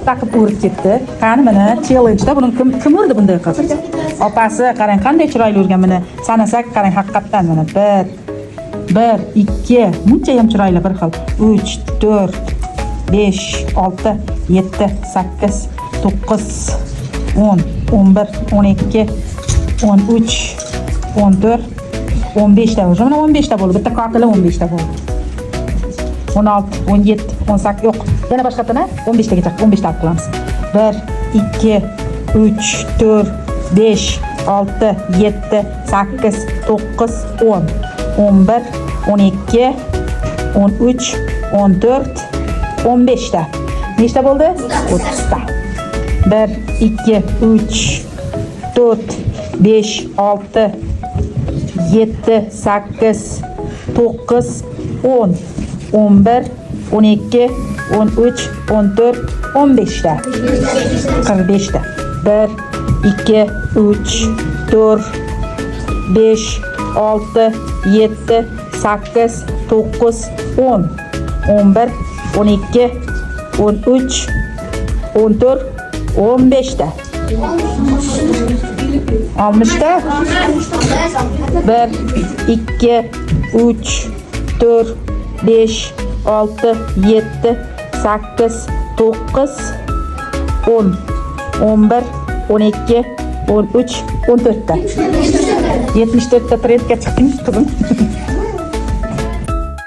Katta qilib o'rib ketdi. Qani, mana challenge'da buni kim urdi bunday qilib? Opasi, qarang, qanday chiroyli urgan buni. Sanasak, qarang, haqiqatdan mana 1 1 2, muncha ham chiroyli bir xil. 3 4 5 6 7 8 9 10 11 12 13 14 15 ta уже, mana 15 ta bo'ldi. Bitta kokili 15 ta bo'ldi. 16 17 18, yo'q, yana boshqatdan 15 tagacha, 15 ta olib qilamiz. 1 2 3 4 5 6 7 8 9 10 11 12 13 14 15 ta. Nechta bo'ldi? 30 ta. 1 2 3 4 5 6 7 8 9 10 11 12 13 14 15 ta. 45 ta. 1 2 3 4 5 6 7 8 9 10 11 12 13 14 15 ta. 60 ta. 1 2 3 4 5 6 7 8 9 10 11 12 13 14 ta. 74 ta trendga chiqding, qizim.